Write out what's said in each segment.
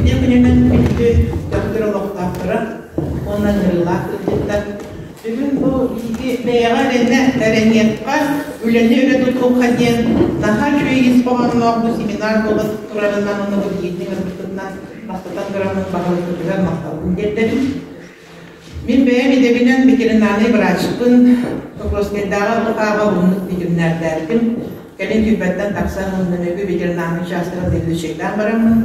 Үтүө күнүнэн күндү төхтүр олохтоохторо уонна ыҥырыылаах ыалдьыттар. Бүгүн бу биһиги бэйэҕэ эрэнэ эрэниэххэ, үлэни өрө тутуохха диэн наһаа үчүгэй ис хоһоонноох бу семинар буола турарынан уонна бу биһигини ыҥырбыккытынан бастатан тураммын баһылыкпытыгар махталбын тиэрдэбин. Мин бэйэм идэбинэн ветеринарнай врачпын, Покровскайдааҕы ЛХ-ҕа уһуннук ветеринардаабытым. Кэлин Күүпэттэн тахсан Нөмүгү ветеринарнай учаастагын заведующайдаан бараммын,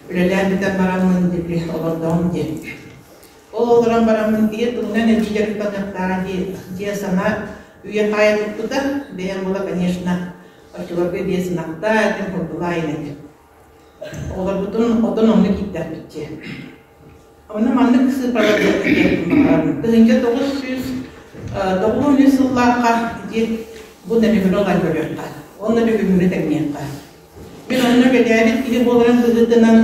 үлэлээн бүтэн бараммын дии олордоҕум диэн. Ол олорон бараммын киһи тугунан эбии дьарыктаныахтааҕа дии санаа үйэ-хаайа туппута. Бэйэм була, конечно, оччолорго биэс ынахтаа этим, курдулаайын этим. Оҕолорбутун отон оннук ииттэхпит дии. Онно маннык сыыппараларга этиэхпин 1993 сыллаахха диэн бу Нөмүгүнү ылан көрүөххэ уонна бүгүҥҥүнү тэҥниэххэ. Мин онно үлэлээбит киһи буоларын быһыытынан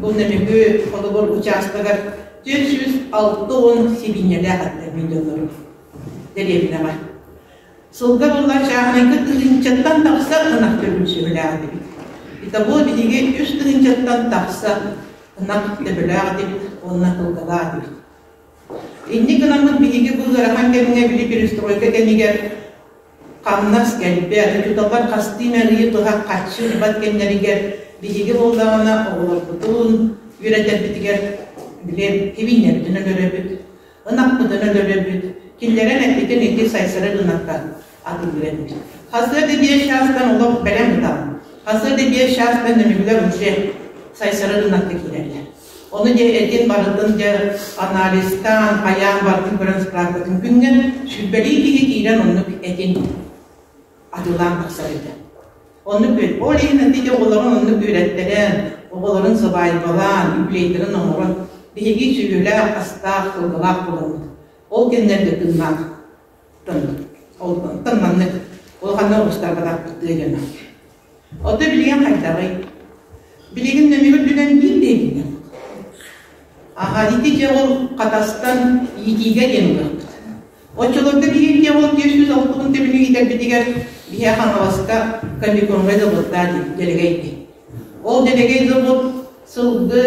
бу Нөмүгү холобур учаастагар 460 сибиинньэлээх этилэр мин дьоннорум дэриэбинэҕэ. Сылга булла чааһынайга тыһыынчаттан тахса ынах төрүүр сүбэлээх этибит. Итого биһиги үс тыһыынчаттан тахса ынах төбөлөөх этибит уонна тылгалаах этибит. Инник гынаммыт биһиги бу ыарахан кэмҥэ били перестройка кэмигэр хамнас кэлбэт, учууталлар хастыы мэлийи туһах харчы ылбат кэмнэригэр биһиги буоллаҕына оҕолорбутун үөрэтэрбитигэр били кибиннэрбитин өлөрөбүт, ынахпытын өлөрөбүт, киллэрэн эппитин ити сайсары гынакка атыылыыр этибит. Хасыа да биэс чаастан олох бэлэм ытам. Хасыа да биэс чаастан нөмүгүлэр уже сайсары гынакка киирэллэр. Ону дьэ этин барытын дьэ анализтаан, хайаан барытын көрөн справкатын күҥҥэ сүүрбэлии киһи киирэн оннук этин атыылаан тахсар этэ. Оннук үөт. Ол иһин ити оҕолорун оннук үөрэттэрэн, оҕолорун сыбаайбалаан, юбилейдарын оҥорон, биһиги сүөһүлээх, астаах, сылгылаах буоламмыт. Ол кэмнэргэ тыыннаах Онтон маннык улаханнык оҕустарбатахпыт тыа дьоно. Ото билигин хайдаҕый? Билигин нөмүгү үрдүнэн биир дэйбинэн. Аха, ити дьэ ол хатастан иитиигэ диэн ылыахпыт. Оччолорго биһиги дьэ ол 460 төбөнү иитэрбитигэр биһиэхэ Хаҥаласка комбикормҥа дьолуоттаа дэлэгэй дии. Ол дэлэгэй дьолуот сылгы,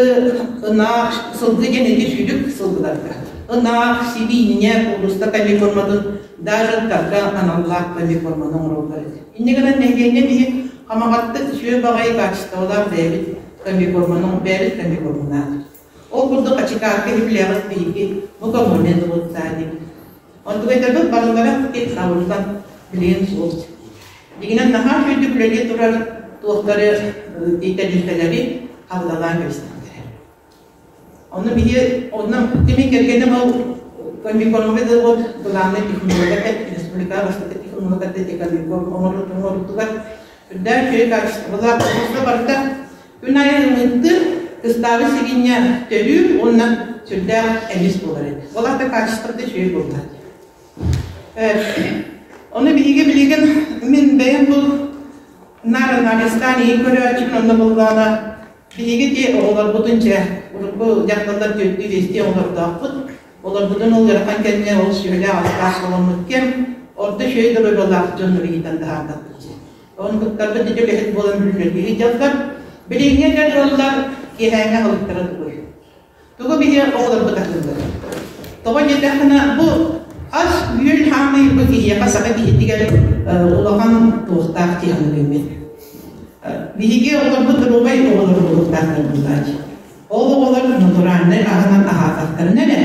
ынах, сылгы диэн ити сүүрүк сылгыларга. Ынах, сибиинньэ, кууруста комбикорматын даже ыттарга аналлаах комбикорманы оҥороллор этэ. Инньэ гынан нэһилиэнньэ биһи хамаҕаттык үчүгэй баҕайы качестволаах бэйэбит комбикорманы бэйэбит комбикормнаах. Ол курдук ачыкаакка иһиллээҕит биһиги мукомольнай заводтаа диэбит. Онтукайдарбыт барылара сабыллан билигин суох. Дьиҥинэн наһаа үчүгэйдик үлэлии турар туохтары тэрилтэлэри хабылалаан кэбистэхтэрэ. Онно биһи онно тимин кэргэним ол комбикормовый завод главный технолог этэ, республика бастакы технолог этэ комбикорм оҥорутугар үрдээх үчүгэй качестволаах оҥорсо барыта Күн аайы ымыыттыыр, кыстаабы сигинньэ төлүүр уонна сүрдээх эмис буолар эбит. Ол аата качествота үчүгэй буолла. Ону биһиги билигин мин бэйэм бу наар анализтаан иһин көрөөччүбүн онно буллаана биһиги ти оҕолорбутун чэ урукку дьахталлар түөртүү биэстии оҕолордоохпут. Олорбутун ол ыарахан кэмҥэ ол сүөлээх астаах буоламмыт кэм орто үчүгэй доруобуйалаах дьоннору иитэн таһаардахпыт. Ону кыттарбыт ити үлэһит буолан бүлүүлэргэ дьаллар. Билиҥҥи эдэр ыаллар киэһээҥҥи аһылыктара тугуй? Тугу биһи оҕолорбут аһыыллар? Тоҕо диэтэххинэ, бу ас-үөл хаамыы бу киһиэхэ саха киһитигэр улахан туохтаах дии саныыбын мин. Биһиги оҕолорбут доруобай оҕолор буолуохтаахтар буоллааччы. Ол оҕолор натуральнай аһынан аһаатахтарына эрэ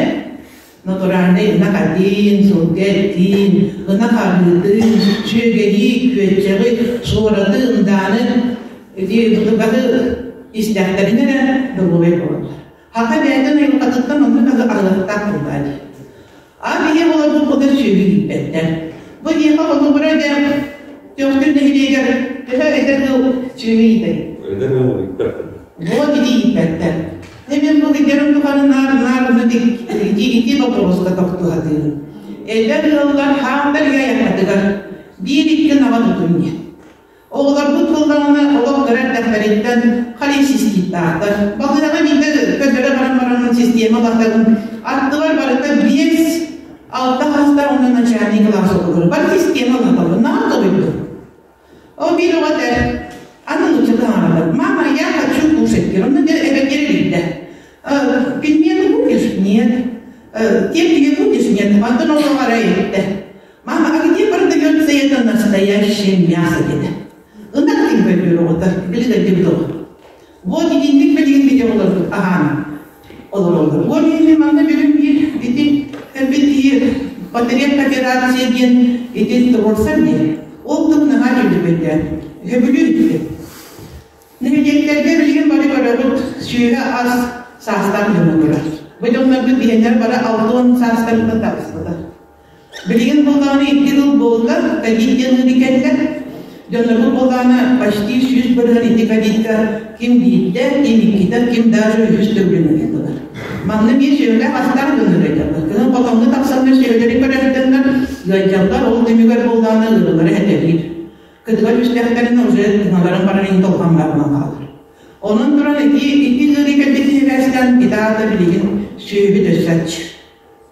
Натуральнай ынах этин, сылгы этин, ынах арыытын, сүөгэйи, күөччэҕи, суораты, ындааны ити бытыгаты истэхтэринэ эрэ доруобай буолаллар. Хата бэйэтин айылҕатыттан оннук аһылыктаах буоллаа дии. А биһи олорбут куда сүөһү ииппэттэр. Бу биһиэхэ холобура дьэ Төхтүр нэһилиэгэр төһө эдэр ыал сүөһү иитэр? Эдэр ыал ииппэттэр. Вот ити ииппэттэр. Мен бу гидерим тухары наар наар ону ити ити боппуруоска тохтуһатыырым. Эдэр ыаллар хаамтар айаххатыгар биир-икки наҕа тутун диэн. Оҕолорбут буоллаҕына олох кыра эрдэхтэриттэн холециститтаахтар. Балыыһаҕа биирдэ көрдөрө баран баран система бардагын аттыбар барыта биэс алта хастаах уонна начальный класс оҕолору бары система ылаталлар наһаа толуйдум. Ол биир оҕо этэр, аны лучше таҥаралар. Мама, я хочу кушать. Онно дьэ эбэтэр илдэ. Нет. Кем ты будешь? Нет. Онтон олох арай эттэ. Мама, а где продается это настоящее мясо диэтэ. Ынах диэн көрдүүр оҕото, били дойдубут оҕо. Вот итинник билигин бити олордук аһаан олороллор. Ол иһин манна бүгүн биир ити кэлбит киһи потреб кооперация диэн ити туруорсар диэн. Ол тыл наһаа дьүллүбэйдээн. Сөбүлүүр ити. Нэһилиэктэргэ билигин бары көрөбүт сүөһү ас саастаах дьоно турар. Бу дьоннорбут биһиэннэр бары 60 саастарыттан таҕыстылар. Билигин буоллаҕына икки сыл буолла, ковид диэн ыарыы кэллэ. Дьоннорбут буоллаҕына почти 100% ити ковидка ким биирдэ, ким иккитэ, ким даже үһүс төгүлүн ыытылар. Манна эмиэ сүөһүлээх астаах дьон ыалдьаллар. Кыһын хотоҥҥо тахсаннар сүөһүлэри көрөрдөннөр ыалдьаллар, ол түмүгэр буоллаҕына ыарыылара этэлиир. Кытыга түстэхтэринэ уже тыҥаларын баран иһин толхан барынан хаалар. Онон туран ити ити ыарыы кэлбитин сибээстээн итаата билигин сүөһүбүт өссө аччыыр.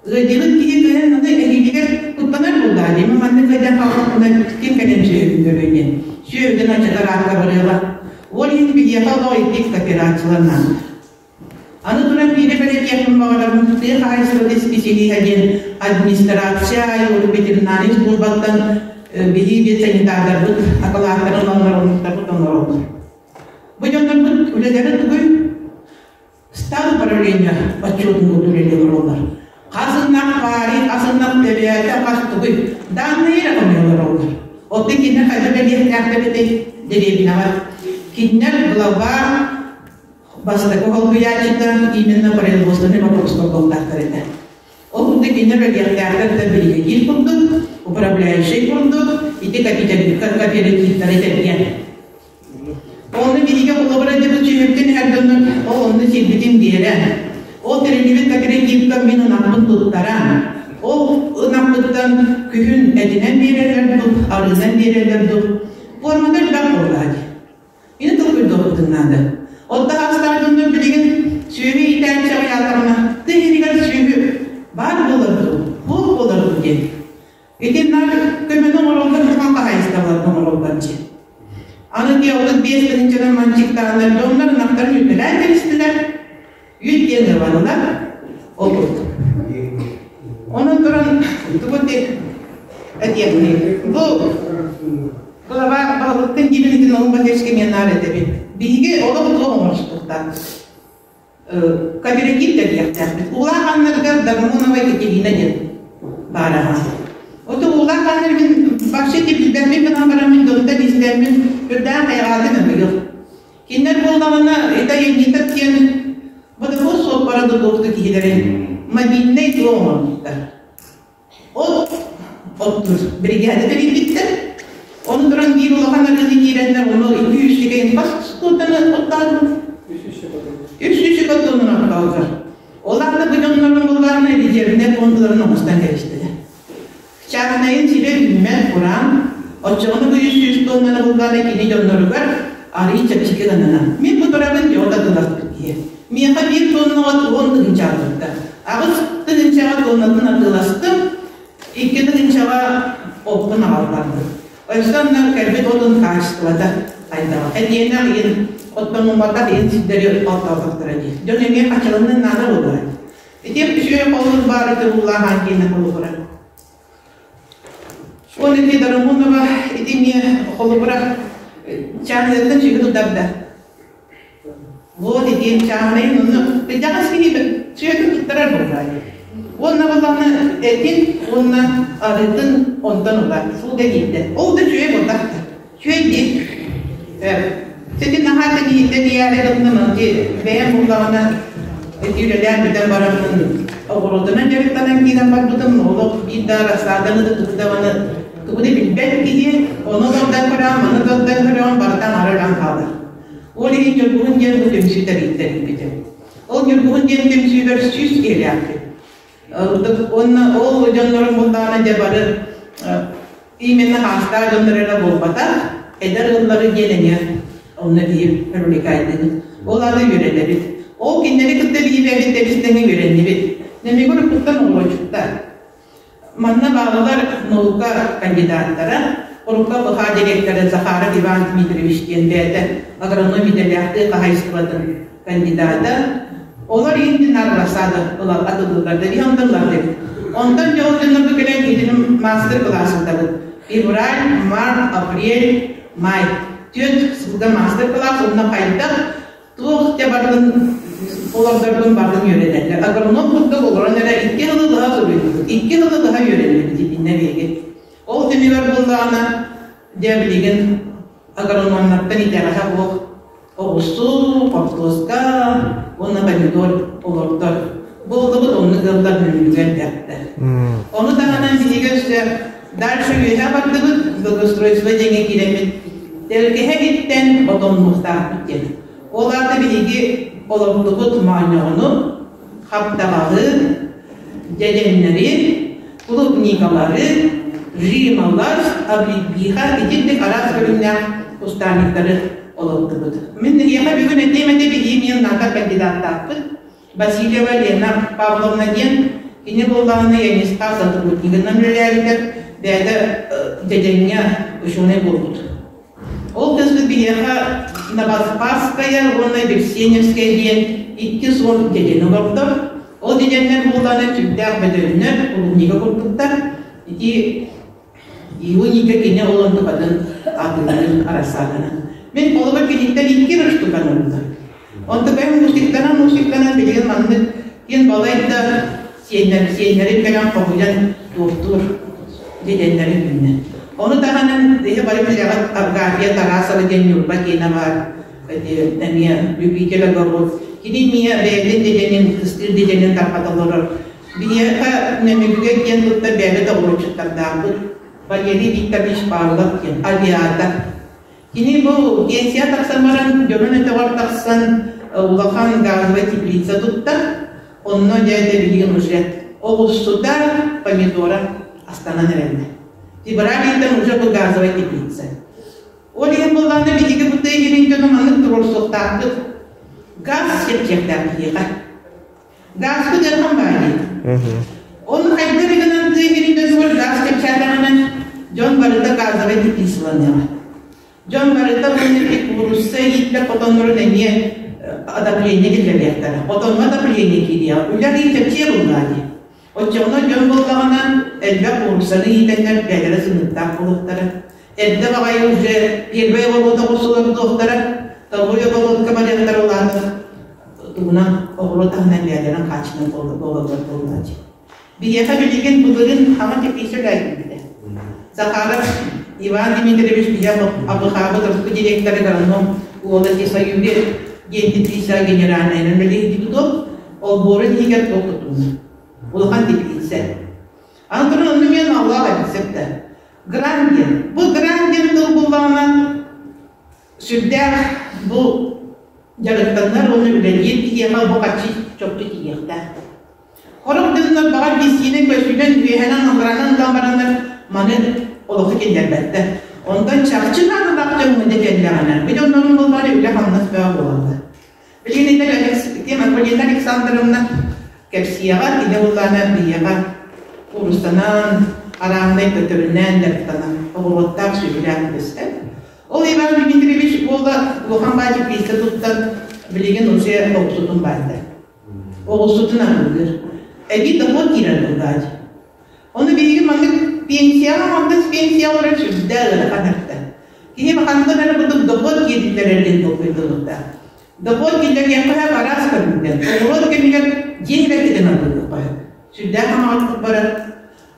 Ыалдьыбыт киһи кыһын аны эһиилигэр куттанар буоллаҕа дии, маннык ыалдьан хааллахпына ким кэлэн сүөһүбүн көрүө диэн. Сүөһүтүн аччатар аакка барыаҕа. Ол иһин биһиэхэ олох икки кооперациялар наада. Аны туран биири бэлиэтиэхпин баҕарабын, тыа хаһаайыстыбатын исписэлииһэ диэн администрация аайы ветеринарнай службаттан биһиги санитардарбыт акылааттарын ыланнар оннуктарбыт оҥороллор. Бу дьоннорбут үлэлэрэ тугуй? Стан управления отчетун үлэлии олороллор. Хас ынах баарый, хас ынах төрөөтө, хас тугуй? Данные эрэ хомуйа олороллор. Оттон кинилэр хайдах үлэлиэхтээхтэр этэй дэриэбинэҕэ? Кинилэр глава бастакы холбуйааччыта именно производственный вопростар буолтаахтар этэ. Ол курдук кинилэр үлэлиэхтээхтэр да биригэдьиир курдук, управляющай курдук, ити кооперативтары тэрийэн. Онно биһиги холобура дьыбыт сүһүрдэн иһэр дьоннор ол онно сирбитин биэрэн, ол тэриллибит кооперативка мин ынахпын туттаран, ол ынахпыттан күһүн этинэн биэрэллэр дуу, арыынан биэрэллэр дуу, формата элбэх буоллаҕа дии. Ини толкуйдуохпутун наада. Отто аастаах дьоннор билигин сүөһү иитээччи аҕыйаатаҕына, тыа иһигэр сүөһү баар буолар дуу, суох буолар дуу диэн Итиннэ көмөнү оҥороллор улахан хаһаайыстыбаларга оҥороллор дии. Аны дии 35 тыһыынчанан манчыыктааннар дьоннор ынахтарын үүтэлээн кэбистилэр. Үүт диэн ыабанылар. Ол курдук. Онон туран тугу этиэхпиний? Бу глава баһылыктан диибин итин олун мен наар этэбин. Биһиги олох туох оҥорустуктаах. Кооператив тэрийиэхтээхпит. Уулаах аннарыгар Дагмонова Екатерина диэн баар аҕа. Ото уулаах аннар мин вообще билбэппин гынан баран мин дьонтон истэммин үрдээх хайҕаатын ымыйыл. Кинилэр буоллаҕына это Янитов диэн водовоз суоппара дутуохту киһилэрин мобильнай туох оҥорбуттар. От оттуур биригээдэ тэрийбиттэр. Ону туран биир улахан арыыны киирэннэр ону 200 бас туттан оттаатым. 300 оттуунан оттооллор. Ол аата бу дьоннорун булларына резервнэй фондаларын оҥостон кэбистилэр. Чааһынайын сирэ үүммэт кураан, оччоҕуна бу 300 тоннаны булларына кини дьонноругар арыый чэпчэки гынана. Мин бу турабын дьоҕо тылласпыт киһи. Миэхэ биир тоннаҕа 10 тыһыынча аҕалбыта. 8 тыһыынчаҕа тоннатын атыыластым, 2 тыһыынчаҕа оппун аҕаллардым. Өссө онно кэлбит отун хаачыстыбата хайдаҕа. Этиэнэх иһин оттомматах иһин сирдэри оттоотохторо дии. Дьон эмиэ хачыланнын наада буолуо. Ити үчүгэй холлун баар ити уулааһаан диэнэ холобура. Уон ити Дарамонова ити эмиэ холобура чааһыныттан сүгүн ударда. Вот итиэн чааһынайын онно кырдьаҕас киһи сүөтүн туттарар буоллаа. Уонна буоллаҕына этин уонна арыытын онтон ылар. Сылга киирдэ. Ол да үчүгэй буолбат да. Үчүгэй дии. Сити наһаа тэнийээри гынным ити бэйэм буоллаҕына ити үлэлээн бүтэн бараммын оҕуруотунан дьарыктанан киирэн барбытым олох биир да рассаданы да тугу даҕаны тугу да билбэт киһи ону олордон көрөҕүн маны да олордон көрөҕүн барыта аҥара өлөн хаалар. Ол иһин Ньургуһун диэн бу түмсүү тэрийбитим. Ол Ньургуһун диэн түмсүүбэр 100 киһилээхпин. Уонна ол дьоннорум буллаҕына дьэ бары именно хаастаах дьоннор эрэ буолбатах, эдэр ыаллары диэн эмиэ онно биир привлекайдыыбыт. Ол аата үөрэнэбит. Ол кинилэри кытта биһиги бэйэбит тэбис-тэҥҥэ үөрэннибит. Нэмигэр уруккуттан оҥороччуттар. Манна бааллар наука кандидаттара, урукку ПХ директора Захаров Иван Дмитриевич диэн бэйэтэ агроном идэлээх тыа хаһаайыстыбатын кандидата. Олор иһин рассада ылар атыллылар да биһи онтон ылар эбит. Онтон дьэ ол дьоннорго кэлэн итини мастер-класс ыытабыт. Февраль, март, апрель, май. Түөрт сылга мастер-класс онно хайдах туох дьэ барытын олордорбун барытын үөрэтэллэр. Агроном курдук олорон эрэ 2 сылы быһа суруйдубут, 2 сылы быһа үөрэннибит итиннэ биһиги. Ол түмүгэр буоллаҕына, дьэ билигин агрономнартан итэҕэһэ суох оҕурсу, хортуоска уонна помидор олордор. Буоллубут оннук ыаллар бүгүнүгэр элбэхтэр. Ону таһынан биһиги өссө дальше үөһэ бардыбыт, благоустройство диэҥҥэ киирэммит тэлгэһэ иһиттэн отоннуохтаахпыт диэн. Ол аата биһиги олордубут моонньоҕону, хаптаҕаһы, дьэдьэннэри, клубникалары, жималар, облепиха итинник араас көрүҥнээх кустарниктары олордубут. Мин эһиэхэ бүгүн этиэм этэ биһиги миэн НАТО кандидаттаахпыт Васильева Лена Павловна диэн кини буоллаҕына Янисха сотруднигынан үлэлээбитэ, бэйэтэ дьэдьэҥҥэ учуонай буолбут. Ол кыыспыт биһиэхэ Новоспасская уонна Берсеневская диэн икки суол дьэдьэни олордор. Ол дьэдьэннэр буоллаҕына сүрдээх бөдөҥнөр, клубника курдуктар. Ити июньга кини ол онтукатын атыыларын арассаатанан. Мин холобур киниттэн икки эрэ штуканы ылла. Онтукайым мусиктанан мусиктанан билигин маннык кин балайда сиэннэр сиэннэрин кэлэн хомуйан туохтуур дьэдьэннэрин үүннэ. Ону таһынан иһи бары билэҕит Аргафия Тарасова диэн Ньурба киинэ баар эмиэ любитель огород. Кини эмиэ бэйэтин дьэдьэнин, кыстыыр дьэдьэнин тарҕата олорор. Биһиэхэ Нөмүгүгэ диэн туттар бэйэбит оҕуруотчуттардаахпыт. Валерий Викторович Павлов диэн авиатор. Кини бу пенсия тахсан баран дьонун өтөҕөр тахсан улахан газовай теплица тутта. Онно дьэ билигин уже оҕурсута, помидора астанан эрэллэр. Февраль уже бу газовай теплица. Ол иһин буоллаҕына биһиги бу тыа иһин дьоно маннык туруорсуохтаахпыт. Газ чэпчиэхтээх киһиэхэ. Газпыт ыарахан баар дии. Ону хайдах эрэ гынан тыа иһин дьонугар газ чэпчээтэҕинэ дьон барыта газовай теплицаланыаҕа. Дьон барыта уонна ити куурусса ииттэр хотоннорун эмиэ отопление киллэриэхтэрэ. Хотоҥҥо отопление киириэҕэ. Үлэ арыый чэпчиэ буоллаҕа дии. Оччоҕуна дьон буоллаҕына элбэх кууруссаны иитэннэр бэйэлэрэ сымыыттаах буолуохтара. Эрдэ баҕайы уже первай оборот оҕурсулар туохтара, второй оборотка барыахтара улаатар тугунан оҕуруот таһынан бэйэлэрин хааччынан буолаллар буоллааччы. Биһиэхэ билигин былырыын хаҥа теплица үлэлээбитэ. Захаров Иван Дмитриевич биһиэ Абыхаабыт урукку директора агроном уола Союзе диэн теплица генеральнайынан үлэлиир олбуорун иһигэр туох тутунна. Улахан теплица. Аны туран онно мен аллаах эбит да. Грант диэн. Бу грант диэн тыл буллаҕына сүрдээх бу дьарыктанар уонна үлэлиир киһиэхэ бу харчы чопчу тиийиэхтээх. Сорох дьоннор баҕар биссиинэн көстүүнэн үөһэнэн алларанан ылан бараннар маны олоххо киллэрбэттэр. Онтон чахчы наадалаах дьоҥҥо дьэ кэллэҕинэ, бу дьоннорун буллаҕына үлэ-хамнас бөҕө буолаллар. Билигин Полина Александровна кэпсиэҕэ, кини буллаҕына биһиэхэ куурустанан, арааһынай көтөрүнэн дьарыктанан, оҕуруоттаах сүөһүлээх үгэстэр. Ол Иван Дмитриевич уола улахан баай теплица туттан, билигин уже оҕусутун баайда. Оҕусутун аһылыыр. Эбии дохуот киирэр буоллаҕа. Ону биһиги маннык пенсияҕа аҥардас пенсия олорор сүрдээх ыарахан эрдэ. Киһи хантан эрэ курдук дохуот киирдилэр диэн толкуйдуохтаах. Дохуот киллэриэххэ сөп араас көрүҥтэн. Оҕуруот кэмигэр дьиэ иһигэр атыылыахха сөп. Сүрдээх хамаҕатык барар.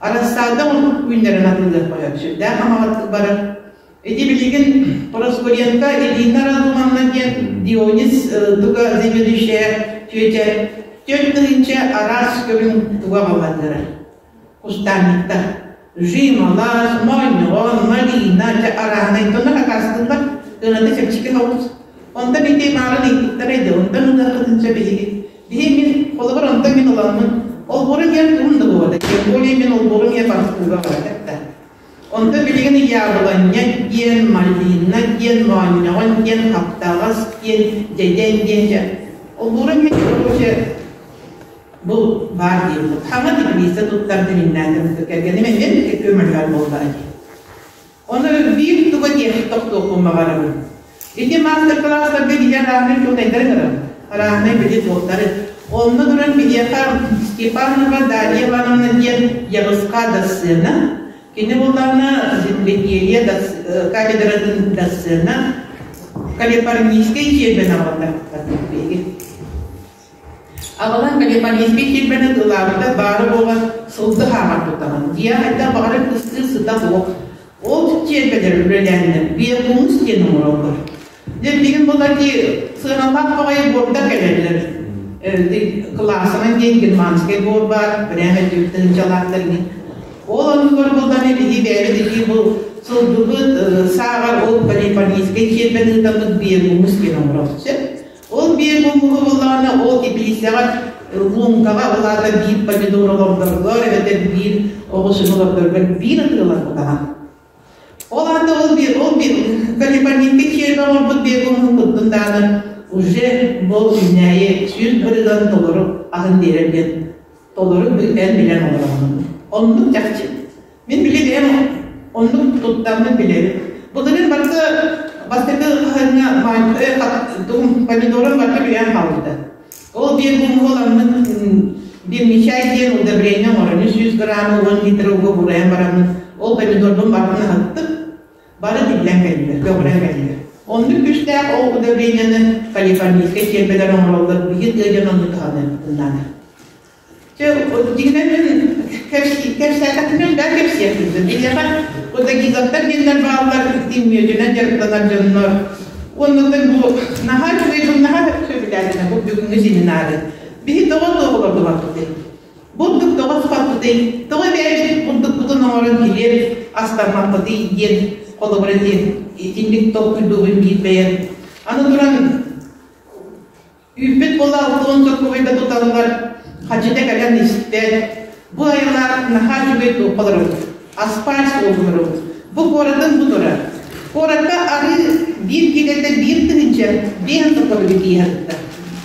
Арассаада үүннэрэн атыылыахха сөп. Сүрдээх хамаҕатык барар. Ити билигин Проскуренко Ирина Разумовна диэн Дионис туга заведующая тетя 4000 араас көрүҥ туга аҕаллара. Кустарниктар. Жималас, моонньоҕон, малина, дьэ арааһынай тонна хакаастыыллар, кыната чэпчэки соҕус. Онтон ити маарын ыйбыттара ити, онтон ылыаххытын сөп биһиги. Биһи мин, холобур, онтон мин ыламмын, олбуорум иһэн тугум да буолбата, тем более мин олбуорум иһэ барыскыыга барар да. Онтон билигин яблоня диэн, малина диэн, моонньоҕон диэн, хаптаҕас диэн, дьэдьэн диэн дьэ олбуорум иһэ короче бу баар диэбит. Хаҥа теплица туттар дириннээтим кэргэним эмиэ көмөлөһөр буоллаҕа дии. Ону биир туга диэх тохтуохпун баҕарабын. Ити маастар-кылаастарга биһи арааһынай учуонайдары ыҥырабыт. Арааһынай били туохтары. Онно туран биһиэхэ Степанова Дарья Ивановна диэн Яҕысха дассыана, кини буллаҕына земледелие кафедратын дассыана, Калифорнийскай чиэрбэни аҕалта биһиги. Аҕалан Калифорнийскай чиэрбэни ылаабыта баара буолан сылгы хаамар туттаҕын. Дьиэ хайдах баҕарар кыстыыр сыта суох. Ол чиэрбэлэр үлэлээннэр биокумус диэн оҥороллор. Дьэ билигин буолла ки сыаналаах баҕайы буордар кэлэллэр. Кылаасынан диэн германскай буор баар, прямо тыһыынчалаахтар иҥин. Ол оннугар буоллаҕына биһи бэйэбит ити бу сылгыбыт сааҕар ол калифорнийскай чиэрбэн ыытаммыт биогумус диэн оҥорор сөп. Ол биогумуһу буоллаҕына ол теплицэҕэ луҥкаҕа ол аата биир помидор олордоргор эбэтэр биир оҕус олордоргор биир атыыласпатаҕа. Ол аата ол биир ол биир Калифорнийскай чиэрбэ оҥорбут биогумуһун куттун даҕаны уже бу үүнээйи 100% толору аһын биэрэр диэн толору эн билэн олороҕун. Оннук чахчы. Мин били бэйэм оннук туттаммын билэбин. Былырыын барыта бастакы хаһыҥҥа помидорум барыта билэн хаалбыта. Ол биир муҥуһу ыламмын бирмичай диэн удобрение оҥорон 300 граммы 10 литр ууга бурайан бараммын ол помидорбун барытын аһаттым. Бары тиллэн кэллилэр, көҕүрэн кэллилэр. Оннук күүстээх ол удобрениены калифорнийскай чиэрбэлэр оҥороллор, биһи тыа дьон оннук туһаныахпытын Чэ, дьиҥинэн мин кэпсээтэхпинэ элбэх кэпсиэхпин Биһиэхэ кутагизовтар диэннэр бааллар, мүөтүнэн дьарыктанар дьоннор. Уонна бу наһаа үчүгэй бу наһаа сөбүлээтинэ бу бүгүҥҥү семинары. Биһи тоҕо туох олордубаппытый? Бурдук тоҕо ыспаппытый? Тоҕо бэйэбит бурдукпутун оҥорон килиэп астаммаппытый диэн холобура диэн итинник толкуйдуубун биир бэйэм. Аны туран Үүппүт буола 60 сокуобайга туталлар, хачыта кэлэн истэр. Бу айылаах наһаа үчүгэй туохха олоробут, асфальт суолга олоробут. Бу куоратын бу турар. Куоракка арыы биир киилэтэ 1000 5 сокуобайга тиийэ сытта.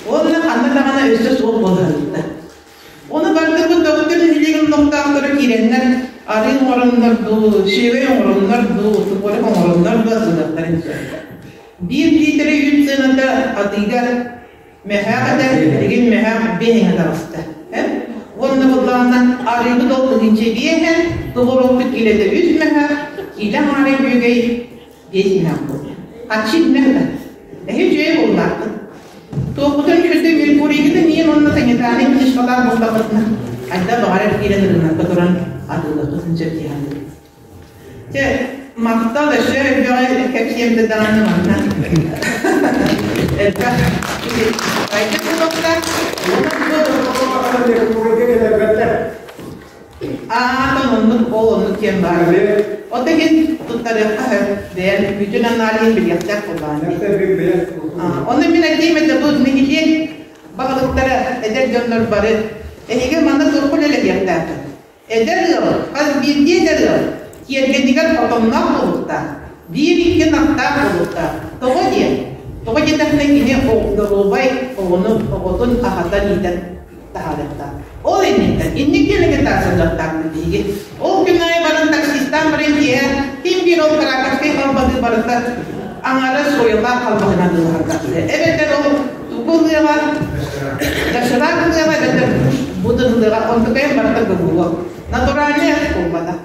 Уонна ханна даҕаны өссө суох буола сытта. Ону барыта бу доктор нэһилиэгин олохтоохторо киирэннэр арыы оҥороннор дуу, сүөгэй оҥороннор дуу, творог оҥороннор дуу атыылыахтарын сөп. Биир лиитэрэ үүт сыаната атыыга мөһөөх этэ, билигин мөһөөх биэһиҥэ таҕыста. Уонна буоллаҕына арыыбыт ол тыһыынча биэһэ, творогпут киилэтэ үс мөһөөх, киилэ аҥаара үөгэй биэс мөһөөх буолла. Харчы иннэ да. Эһи үчүгэй буоллааххыт. Туохпутун үчүгэй Меркурийгытын иин уонна санитарнай книжкалаах буоллаххытына, хайда баҕарар киирэн ырыынакка туран атыылыаххытын сөп дии саныыбын. Чэ, махтал өссө элбэҕи кэпсиэм да даҕаны манна. Элбэх киһи айда буолуохтаах. Аатан оннук ол оннук диэн баар. Ота иһин туттарыахха сөп. Бэйэн бүтүн аналиһын билиэхтээх буоллаҕын. Онно мин этиим этэ бу нэһилиэк баһылыктара эдэр дьоннор бары эһиги манна туохха үлэлэһиэхтээххит? Эдэр ыал, хас биирдии эдэр ыал тиэргэнигэр хотонноох буолуохтаах, биир-икки ынахтаах буолуохтаах. Тоҕо диэн? Тоҕо диэтэххинэ кини доруобай оҕону оҕотун аһатан иитэн таһаарыахтаах. Ол инниттэн инник диэн агитациялыахтаахпыт биһиги. Ол күн аайы баран таксистаан баран киэһэ ким биир ол Краковскай халбаһыы барыта аҥара соялаах халбаһынан ылыһарга. Эбэтэр ол тугу ылыаҕа, доширак ылыаҕа эбэтэр будун ылыаҕа, онтукайын барыта гыбыллуо. Натуральный ас буолбатах.